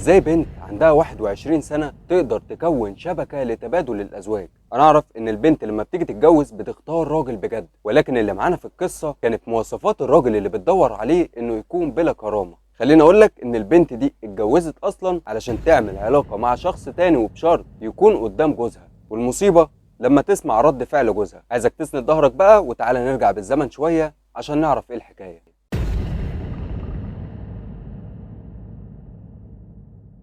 ازاي بنت عندها 21 سنة تقدر تكون شبكة لتبادل الأزواج؟ أنا أعرف إن البنت لما بتيجي تتجوز بتختار راجل بجد، ولكن اللي معانا في القصة كانت مواصفات الراجل اللي بتدور عليه إنه يكون بلا كرامة. خليني أقول لك إن البنت دي اتجوزت أصلا علشان تعمل علاقة مع شخص تاني، وبشرط يكون قدام جوزها. والمصيبة لما تسمع رد فعل جوزها. عايزك تسند ظهرك بقى وتعالى نرجع بالزمن شوية عشان نعرف إيه الحكاية.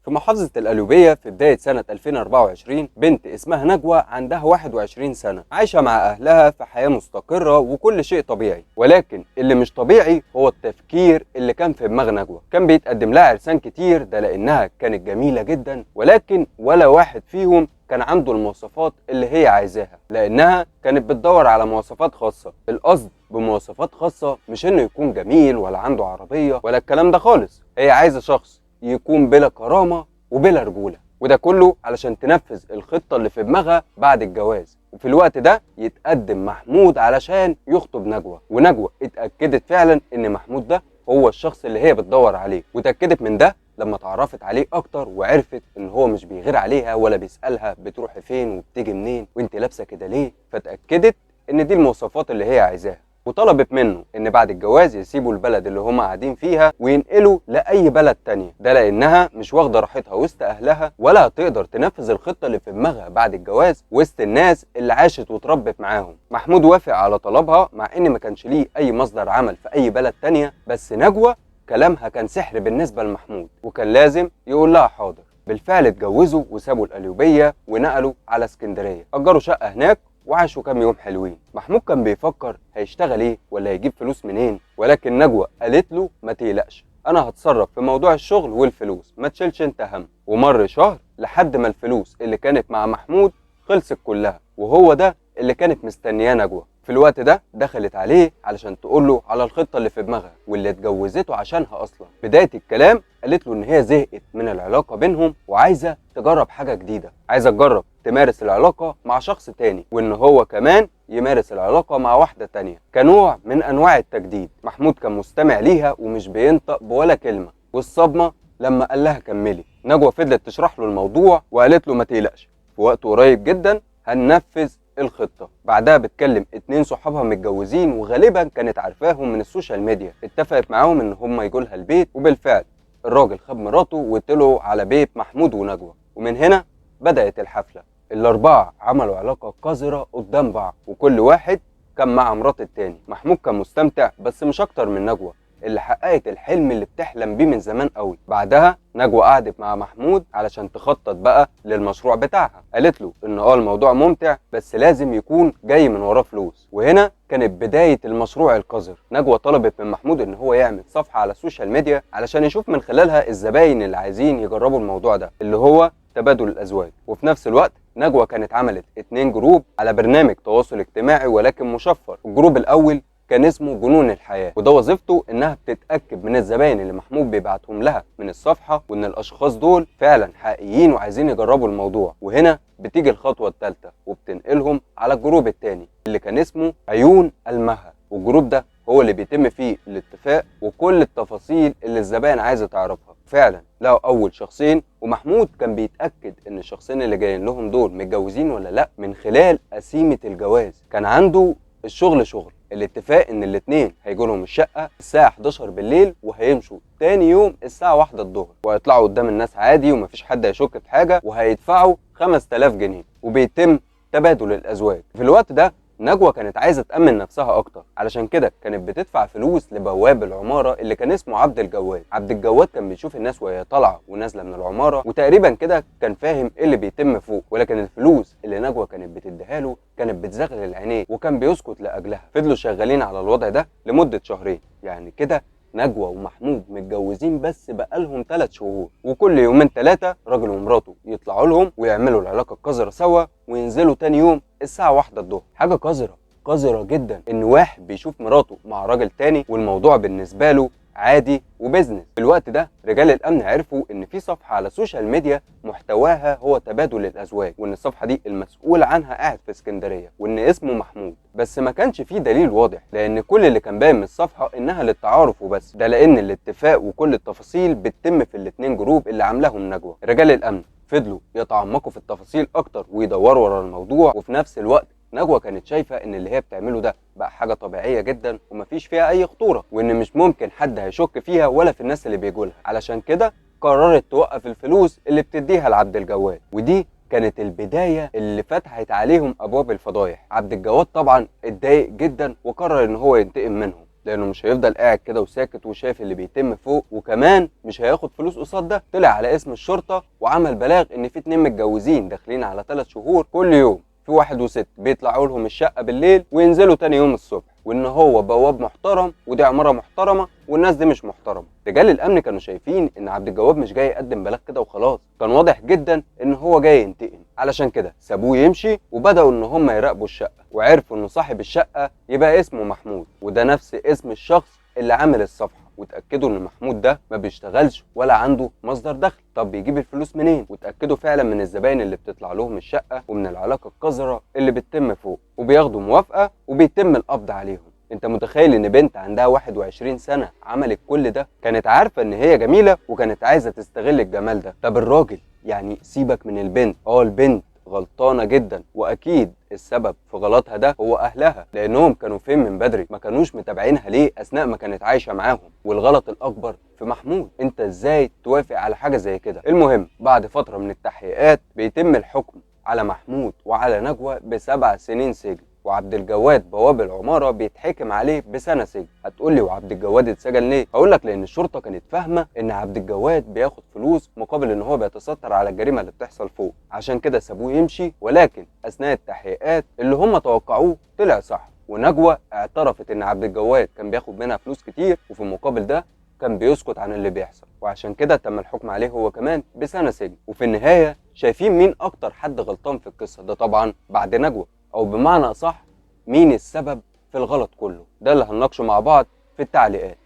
في محافظة القليوبية في بداية سنة 2024 بنت اسمها نجوى عندها 21 سنة، عايشة مع أهلها في حياة مستقرة وكل شيء طبيعي، ولكن اللي مش طبيعي هو التفكير اللي كان في دماغ نجوى. كان بيتقدم لها عرسان كتير، ده لأنها كانت جميلة جدا، ولكن ولا واحد فيهم كان عنده المواصفات اللي هي عايزاها، لأنها كانت بتدور على مواصفات خاصة. القصد بمواصفات خاصة مش إنه يكون جميل ولا عنده عربية ولا الكلام ده خالص، هي عايزة شخص يكون بلا كرامة وبلا رجولة، وده كله علشان تنفذ الخطة اللي في دماغها بعد الجواز. وفي الوقت ده يتقدم محمود علشان يخطب نجوى، ونجوى اتأكدت فعلا ان محمود ده هو الشخص اللي هي بتدور عليه، وتأكدت من ده لما اتعرفت عليه اكتر وعرفت ان هو مش بيغير عليها ولا بيسألها بتروحي فين وبتيجي منين وانت لابسة كده ليه، فتأكدت ان دي المواصفات اللي هي عايزاها، وطلبت منه ان بعد الجواز يسيبوا البلد اللي هما قاعدين فيها وينقلوا لاي بلد تانية، ده لانها مش واخده راحتها وسط اهلها ولا هتقدر تنفذ الخطة اللي في دماغها بعد الجواز وسط الناس اللي عاشت وتربت معاهم. محمود وافق على طلبها مع ان ما كانش ليه اي مصدر عمل في اي بلد تانية، بس نجوى كلامها كان سحر بالنسبة لمحمود وكان لازم يقول لها حاضر. بالفعل اتجوزوا وسابوا القليوبيه ونقلوا على اسكندرية، اجروا شقه هناك وعاشوا كام يوم حلوين. محمود كان بيفكر هيشتغل ايه ولا هيجيب فلوس منين، ولكن نجوى قالت له ما تقلقش انا هتصرف في موضوع الشغل والفلوس، ما تشيلش انت هم. ومر شهر لحد ما الفلوس اللي كانت مع محمود خلصت كلها، وهو ده اللي كانت مستنياه نجوى. في الوقت ده دخلت عليه علشان تقول له على الخطة اللي في دماغها واللي اتجوزته عشانها اصلا. بداية الكلام قالت له ان هي زهقت من العلاقة بينهم وعايزه تجرب حاجة جديدة، عايزه تجرب تمارس العلاقة مع شخص تاني، وان هو كمان يمارس العلاقة مع واحدة تانية كنوع من انواع التجديد. محمود كان مستمع ليها ومش بينطق بولا كلمة، والصدمه لما قال لها كملي. نجوى فضلت تشرح له الموضوع وقالت له ما تقلقش في وقت قريب جدا هننفذ الخطة. بعدها بتكلم 2 صحابها متجوزين وغالبا كانت عارفاهم من ال social media، اتفقت معاهم ان هم يجوا لها البيت، وبالفعل الراجل خد مراته وطلعوا على بيت محمود ونجوى، ومن هنا بدأت الحفلة. الأربعة عملوا علاقة قذرة قدام بعض، وكل واحد كان مع مرات التاني. محمود كان مستمتع بس مش أكتر من نجوى اللي حققت الحلم اللي بتحلم بيه من زمان قوي. بعدها نجوى قعدت مع محمود علشان تخطط بقى للمشروع بتاعها، قالت له ان الموضوع ممتع بس لازم يكون جاي من وراه فلوس، وهنا كانت بداية المشروع القذر. نجوى طلبت من محمود ان هو يعمل صفحة على ال social media علشان يشوف من خلالها الزباين اللي عايزين يجربوا الموضوع ده اللي هو تبادل الازواج. وفي نفس الوقت نجوى كانت عملت 2 group على برنامج تواصل اجتماعي ولكن مشفر. ال group الاول كان اسمه جنون الحياة، وده وظيفته انها بتتأكد من الزباين اللي محمود بيبعتهم لها من الصفحة وان الاشخاص دول فعلا حقيقيين وعايزين يجربوا الموضوع. وهنا بتيجي الخطوة الثالثة وبتنقلهم على ال group الثاني اللي كان اسمه عيون المها، وال group ده هو اللي بيتم فيه الاتفاق وكل التفاصيل اللي الزبائن عايزة تعرفها. فعلا لقوا اول شخصين، ومحمود كان بيتأكد ان الشخصين اللي جايين لهم دول متجوزين ولا لا من خلال قسيمة الجواز. كان عنده الشغل شغل، الاتفاق ان الاتنين هيجوا لهم الشقة الساعة 11 بالليل وهيمشوا تاني يوم الساعة 1 الظهر، وهيطلعوا قدام الناس عادي ومفيش حد هيشك في حاجة، وهيدفعوا 5000 جنيه، وبيتم تبادل الازواج. في الوقت ده نجوى كانت عايزه تامن نفسها اكتر، علشان كده كانت بتدفع فلوس لبواب العمارة اللي كان اسمه عبد الجواد. عبد الجواد كان بيشوف الناس وهي طالعه ونازلة من العمارة، وتقريبا كده كان فاهم ايه اللي بيتم فوق، ولكن الفلوس اللي نجوى كانت بتديها له كانت بتزغلل عينيه وكان بيسكت لاجلها. فضلوا شغالين على الوضع ده لمدة شهرين، يعني كده نجوى ومحمود متجوزين بس بقالهم 3 شهور، وكل يومين 3 راجل ومراته يطلعوا لهم ويعملوا العلاقة القذرة سوا وينزلوا تاني يوم الساعة 1 الظهر. حاجة قذرة قذرة جدا ان واحد بيشوف مراته مع راجل تاني والموضوع بالنسبة له عادي و business. في الوقت ده رجال الامن عرفوا ان في صفحة على ال social media محتواها هو تبادل الازواج، وان الصفحة دي المسؤول عنها قاعد في اسكندرية، وان اسمه محمود. بس ما كانش فيه دليل واضح، لان كل اللي كان باين من الصفحة انها للتعارف وبس، ده لان الاتفاق وكل التفاصيل بتتم في الاتنين group اللي عاملاهم نجوى. رجال الامن فضلوا يتعمقوا في التفاصيل اكتر ويدوروا ورا الموضوع، وفي نفس الوقت نجوى كانت شايفه ان اللي هي بتعمله ده بقى حاجة طبيعية جدا ومفيش فيها اي خطورة، وان مش ممكن حد هيشك فيها ولا في الناس اللي بيجولها. علشان كده قررت توقف الفلوس اللي بتديها لعبد الجواد، ودي كانت البداية اللي فتحت عليهم ابواب الفضايح. عبد الجواد طبعا اتضايق جدا وقرر ان هو ينتقم منهم، لانه مش هيفضل قاعد كده وساكت وشايف اللي بيتم فوق، وكمان مش هياخد فلوس قصاد ده. طلع على اسم الشرطة وعمل بلاغ ان في 2 متجوزين داخلين على 3 شهور، كل يوم في واحد وست بيطلعوا لهم الشقة بالليل وينزلوا تاني يوم الصبح، وان هو بواب محترم ودي عمارة محترمه والناس دي مش محترمه. رجال الامن كانوا شايفين ان عبد الجواد مش جاي يقدم بلاغ كده وخلاص، كان واضح جدا ان هو جاي ينتقم. علشان كده سابوه يمشي وبداوا ان هم يراقبوا الشقة، وعرفوا ان صاحب الشقة يبقى اسمه محمود، وده نفس اسم الشخص اللي عامل الصفحة. وتاكدوا ان محمود ده ما بيشتغلش ولا عنده مصدر دخل، طب بيجيب الفلوس منين؟ وتاكدوا فعلا من الزباين اللي بتطلع لهم الشقة ومن العلاقة القذرة اللي بتتم فوق، وبياخدوا موافقة وبيتم القبض عليهم. انت متخيل ان بنت عندها 21 سنة عملت كل ده؟ كانت عارفه ان هي جميلة وكانت عايزه تستغل الجمال ده. طب الراجل يعني سيبك من البنت، البنت غلطانة جدا، واكيد السبب في غلطها ده هو اهلها، لانهم كانوا فين من بدري؟ ما كانوش متابعينها ليه اثناء ما كانت عايشه معاهم؟ والغلط الاكبر في محمود، انت ازاي توافق على حاجة زي كده؟ المهم بعد فترة من التحقيقات بيتم الحكم على محمود وعلى نجوى ب7 سنين سجن، وعبد الجواد بواب العمارة بيتحكم عليه بسنة سجن. هتقول لي وعبد الجواد اتسجن ليه؟ هقول لك لان الشرطة كانت فاهمه ان عبد الجواد بياخد فلوس مقابل ان هو بيتستر على الجريمة اللي بتحصل فوق، عشان كده سابوه يمشي. ولكن اثناء التحقيقات اللي هم توقعوه طلع صح، ونجوى اعترفت ان عبد الجواد كان بياخد منها فلوس كتير، وفي المقابل ده كان بيسكت عن اللي بيحصل، وعشان كده تم الحكم عليه هو كمان بسنة سجن. وفي النهاية شايفين مين اكتر حد غلطان في القصة ده؟ طبعا بعد نجوى، او بمعنى اصح مين السبب في الغلط كله؟ ده اللي هنناقشه مع بعض في التعليقات.